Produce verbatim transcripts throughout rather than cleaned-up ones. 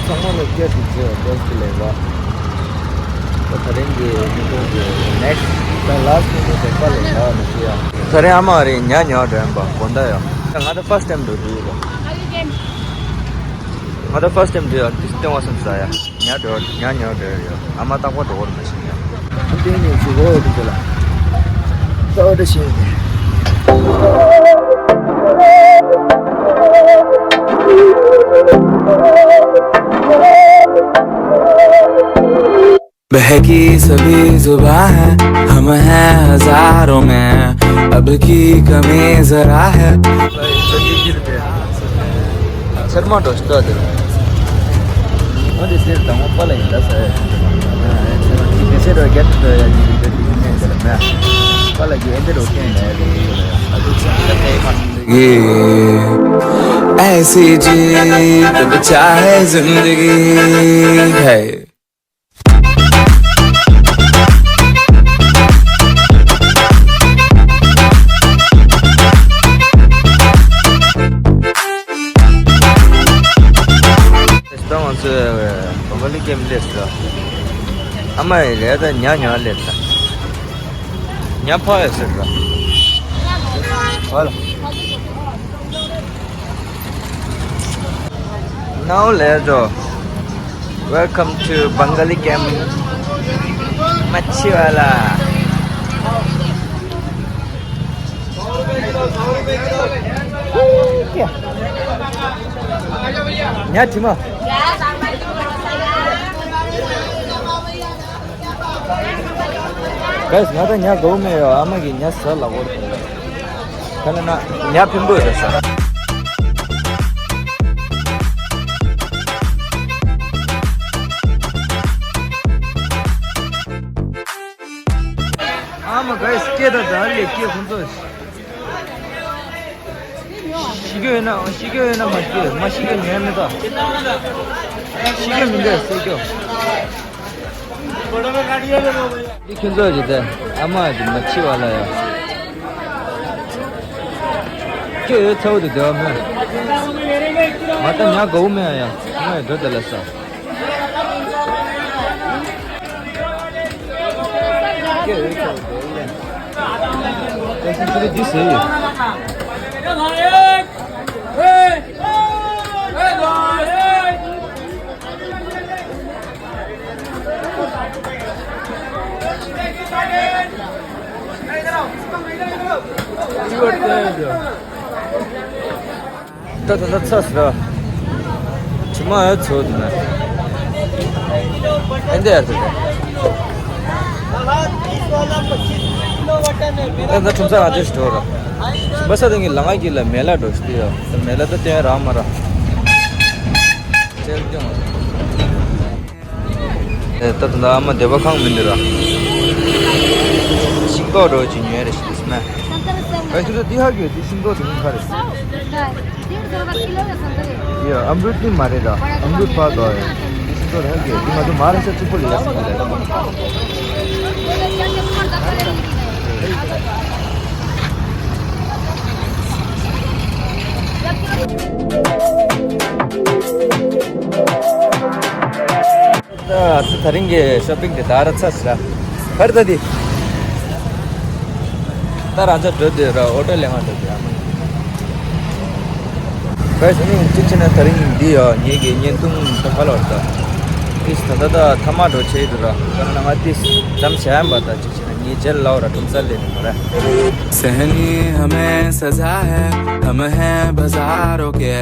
ཚང་མ་ལ་སྐྱོ་ཞིག་བྱེད་པ་བཀྲ་ཤིས་བདེ་ལེགས། ད་ད་རིང་གི་ཉིན་ཐོག་གི་next ད་last minute་དེ་པ་ལས་ལ་མི་ཤེས་ཡ། ད་རིང་ཨ་མ་རེད་ཉ་ཉོ་འགྲོ་ཡིན་པ་དགོང་དག་ཡ། ང་ད་first time་འགྲོ་རྒྱུ་ཡོད་པ། ང་ད་first time་འགྲོ་ཡ་འདི་སྟོན་བ་སེམས་ས་ཡ། ཉ་འགྲོ་ཉ་ཉོ་འགྲོ་ཡ། ཨ་མ་རྟག་པར་འགྲོ་བར་མི་ཤེས་ཡ། འདི་ནས་ཞུ་གོ་འདི་ཚོ་ལ་ད་འོ་འདྲ་བྱས་ནས། बहकी सभी जुबां है, हम हैं हजारों में, अब की कमी जरा है। शर्मा दोस्तों, दिल। वो दिस दिल तंग पल इंदा से। कैसे रो गेट तो या जी, मैं पल ये इंदर ओके है। ये ऐसी जीत, चाहे जिंदगी है। ད་ང་ཚོས་བོང་ག་ལི་ཀེམ་སླེབས་སོང་། ཨ་མ་ཡི་ལས་ད་ཉ་ཉ་སླེབས་ད། ཉ་ཕ་ཡ་ཟེར་ད། ཧོ་ལ། Now let's go. Welcome to Bengali camp. मच्छी वाला। ཉ་ཁྲི་མ། གས་ང་ད་ཉ་དགོས་མེད་ཡོ། ཨ་མ་གི་ཉ་ཟ་ལ་གོ། ག་ལ་ན་ཉ་ཕིན་པོ་རེད་ས། ཨ་མ་གས་སྐད་ད་ད་ལས་སྐད་ཁོང་ཚོ། ཤི་གི་ཡོད་ན་ཤི་གི་ཡོད་ན་མ་ཤི་མ་ཤི་གི་ཉན་མི་ད། ཤི་གི་མི་འདུག་ཟེར་གྱོ། འདི་ཁྱོད་ཚོ་རེད་དེ་ཨ་མ་ཡི་མ་ཤི་བ་ལ་ཡ། ཁྱོད་ཡོད་ཚ་བོ་དེ་བདེ་བ་མེད། ང་ད་ཉ་དགའ་བོ་མེད་ཡ། ང་ཡི་འགྲོ་དེ་ལ་ས། ད་ད་ད་ཚ་ཟེར། དྲི་མ་ཨེ་ཚོ་དུ་ན། ཨེ་འདི་ཡར་དུ་ད། ད་ད་ཁྲོམ་ས་ང་ཚོས་འགྲོ་ར། སྦ་ས་དང་གི་ལ་ང་གི་ལ་མེ་ལ་འགྲོ་ཤི་ཡོ། ད་མེ་ལ་ད་སྟོན་ར་མ་ར། ཅེར་ཀྱང་། ཨེ་ད་ད་ད་ཨ་མ་སྡེ་པ་ཁང་མི་འདི་ར། ཤིང་ཏོག་འགྲོ་ཅི་ཉོས་རེ་ཤི་དུས་མེ། ཨེ་ཁྱོད་ཚོ་འདི་ཧ་གི་འདི་ཤིང་ཏོག་དེ་མིན་ཁ་རེད། ये अमरूद नहीं मारे दा। ये अमरूद नहीं मारे दा। अमरूद पा दो है। तो रह गया कि मैं तो मारे से चुप लिया। ད་ད་རིང་གི་ཤོ་པིང་དེ་ད་ར་ཚ་སི་ར། ཕར་ད་དེ། ད་རང་ཚ་འགྲོ་དེ་ར་ཨོ་ཏོ་ལེ་ང་འགྲོ་དེ་ཨ་མ། ཕར་ནི་གཅིག་བྱས་ན་ད་རིང་འདི་ཡོ་ངེད་ཀྱི་བརྙན་ཐུང་ད་ཕ་ལོར་ད། ཏིས་ད་ད་ད་ཐ་མ་འགྲོ་ཆེ་དུ་ར་ད་ན་ང་ཏིས་ཙམ་བྱ་ཡམ་པ་ད་གཅིག་བྱས་ན་ངེད་རྗེས་ལའོ་ར་ཁྲོམ་ས་ལེ་དུ་ར། सहनी हमें सजा है, हम हैं बाजारों के,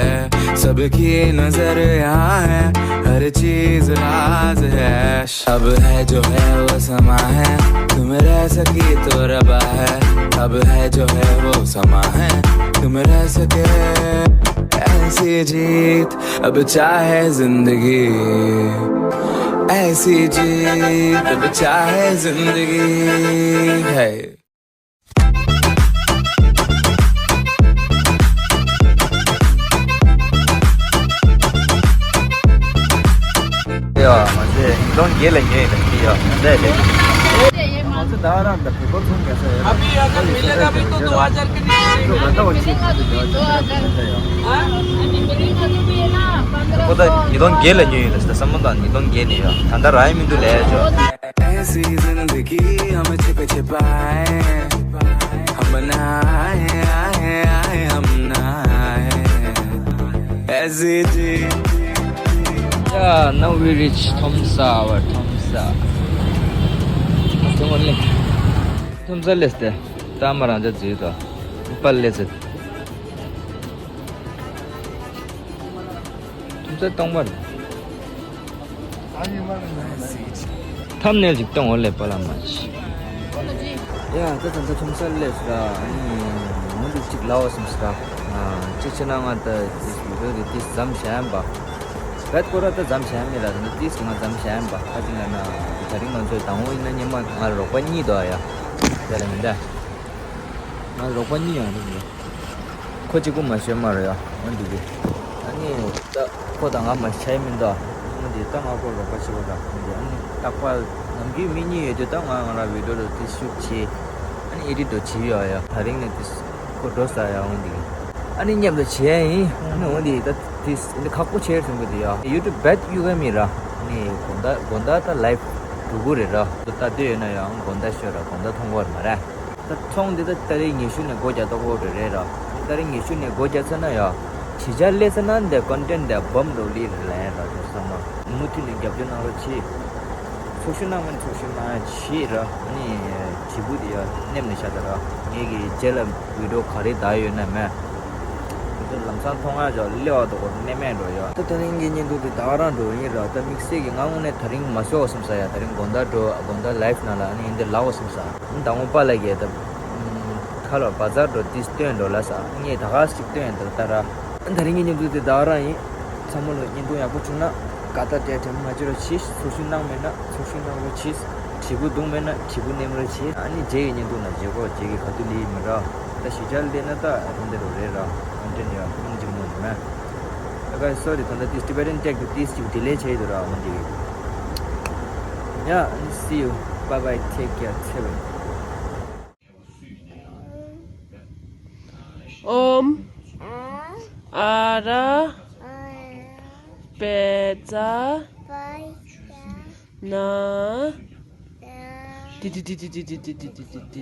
सबकी नजर यहाँ है, हर चीज राज है। अब है जो है वो समा है, तुम रह सकी तो रबा है। अब है जो है वो समा है, तुम रह सके, ऐसी जीत। अब चाहे जिंदगी, ऐसी जीत, अब चाहे जिंदगी है। ཡ། མ་ཟད་ཉིས་སྟོང་བརྒྱད་ལ་ཉོས་ཡིན་ད་ཡ། ད་ལས། ང་ཚོ་ད་རང་ད་བོད་པ་ཚོ་ཉོས་ས་ཡོད། अभी अगर मिलेगा भी तो दो हज़ार के लिए। ང་ཚོ་ང་ཚོ་ཡ། हाँ? ཁོ་ད་ཉིས་སྟོང་བརྒྱད་ལ་ཉོས་ཡོད་ལ་ཟེར། ད་བསམ་བློ་བཏང་། ཉིས་སྟོང་བརྒྱད་ནས་ཡོད། ད་ལྟ་རག་ཡ་མི་འདུག་ལས་ཆོག ऐसी जिंदगी हम छिपे छिपाए, हम बनाए, आए, आए, हम ना आए। ऐसी जी- Yeah, now we reach Thomsa, our Thomsa. Thomsa list. Tamaranja zito. Pal list. Thomsa tongbar. Thumbnail ཅིག་གཏོང་འོ་ལེ་པ་ལ་མ་ཅི། ཡ་ད་ད་ད་ཁྲོམ་ས་སླེབས་ལ། ཨ་ནི་ངོ་འདི་ཅིག་ལའོ་སམ་སི་ར། ཅི་ཆེ་ན་ང་ད་ཏིས་བི་ཌིའོ་དེ་ཏིས་ཛམ་ཤན་པ། བེད་ཀོ་ར་ད་ཛམ་ཤན་མི་ར། ད་ཏིས་གི་ང་ཛམ་ཤན་པ། ཁ་ཅིག་ལ་ན་ད་རིང་ང་ཚོའི་དང་བོ་ཡིན་ན་ཉི་མ་ང་རོགས་པ་གཉིས་དོ་ཡ། དེ་ལ་མི་འདྲ། ང་རོགས་པ་གཉིས་ཡང་རེད། ཁོ་གཅིག་པུ་མ་ཤོད་མ་རེད་ཡ། འོ་འདི་གི། ཨ་ནི་ད་ཁོ་དང་ང་མ་ཤེས་མི་འདུག་འོ་འདི་ད་ང་ཁོ་རོགས་པ་བྱེད་པ་འདྲ། འོ་འདི་ཨ་ནི་རྟག་པར་ནམ་རྒྱུན་མི་གཉིས་ཡོད་དུས་ད་ང་ང་རང་བི་ཌིའོ་ལ་དེ་ཤུག་བྱེད། ཨ་ནི་ཨེ་ཌིཊ་འགྲོ་བྱེད་ཡོད་ཡ། ད་རིང་ནས་དེ་ཁོ་འགྲོ་ས་ཡ། འོ་འདི་གི། ཨ་ནི་མཉམ་དུ་བྱེད་ཡ་ཡིན། ཨ་ནི་འོ་འདི་ད་དེ་ཁག་པོ་ཆེ་སོང་གི་འདུག་ཡ། ཡུ་ཊུབ་བེད་གཡུག་ག་མི་ར། ཨ་ནི་དགོང་དག་དགོང་དག་ད་ལའིབ་འགྲོ་གི་རེད་ར། ད་ལྟ་ཡོད་ན་ཡང་དགོང་དག་ཤོད་ར། དགོང་དག་མཐོང་གི་ཡོད་མ་རེད། ད་ཚོང་འདི་ད་ཏ་རིག་ཉི་ཤུ་ནས་སྒོ་རྒྱག་ཐོག་འོག་རེ་རེད་ར། ཏ་རིག་ཉི་ཤུ་ནས་སྒོ་རྒྱག་ཚར་ན་ཡ། ཕྱི་རྒྱལ་སླེབས་ཚར་ན་འདི་ཀོན་ཊེན་འདི་བོམ་རོ་ལི་རེད་ལ་ཡ་ར། དེ་ཚང་མ་མུ་མཐུད་ནས་རྒྱབ་སྐྱོར་གནང་རོགས་གྱིས། ཚོགས་ཞུགས་གནང་མིན་ཚོགས་ཞུགས་གནང་ཡ་བྱེད་ར། ཨ་ནི་དྲིལ་བུ་འདི་ཡ་མནན་ནས་བཞག་ད་ར། ངེད་ཀྱི་རྗེས་ལ་བི་ཌིའོ་ག་རེ་བཏང་ཡོད་ན་མེད། དེ་ཚོ་ལམ་སང་མཐོང་ཡ་ཅོག་སླེབས་པ་དོ་གོ་མནན་མེད་འགྲོ་ཡ། ད་ད་རིང་གི་བརྙན་ཐུང་འདི་ད་ག་རང་འགྲོ་ཡིན་ར། ད་དམིགས་བསལ་གྱི་ང་དངོས་གནས་ད་རིང་མ་ཤོག་བསམ་ས་ཡ། ད་རིང་དགོང་དག་འགྲོ། དགོང་དག་ལའིབ་ནང་ལ་ཨ་ནི་འདི་ལའོ་བསམ་ས། ད་ངོ་པ་ལ་གས་ད། ཁ་ལོ་བ་ཛར་འགྲོ་དེ་སྟོན་འགྲོ་ལ་ས། ངས་ད་ག་ཞིག་སྟོན་ད་ད་ར། ད་རིང་གི་བརྙན་ཐུང་དེ་ད་རང་ཡིན། ཚང་མ་ལ་བརྙན་ཐུང་ཡག་པོ་བྱུང་ན་དགའ་རྟགས་སྤྲད། དྲན་མ་བརྗེད་རོགས་གྱིས། ཚོགས་ཞུགས་གནང་མེད་ན་ཚོགས་ཞུགས་གནང་རོགས་གྱིས། དྲིལ་བུ་བརྡུངས་མེད་ན་དྲིལ་བུ་མནན་རོགས་གྱིས། ཨ་ནི་རྗེས་ཀྱི་བརྙན་ཐུང་ན་མཇལ་གོ། རྗེས་ཀྱི་ཁ་ཐུག་ལི་མི་ར། ད་ཞི་ཅར་ལེ་ན་ད་རུང་དེ་རུ་རེད་ར། ཨོན་ཏན་ཡ་ཁུངས་འཇིགས་མོ་མེད། ད་ག་སོ་རི་ད་ད་དེ་Tibetan Tech དུ་དེ་ཅིག་ཌི་ལེ་བྱས་འདུག་ར། འོན་ཏེ། Yeah, see you. Bye bye. Take care. Seven. ཨོམ། ཨ་ར། པེ་ཙ། ན། ཏི་ཏི་ཏི་ཏི།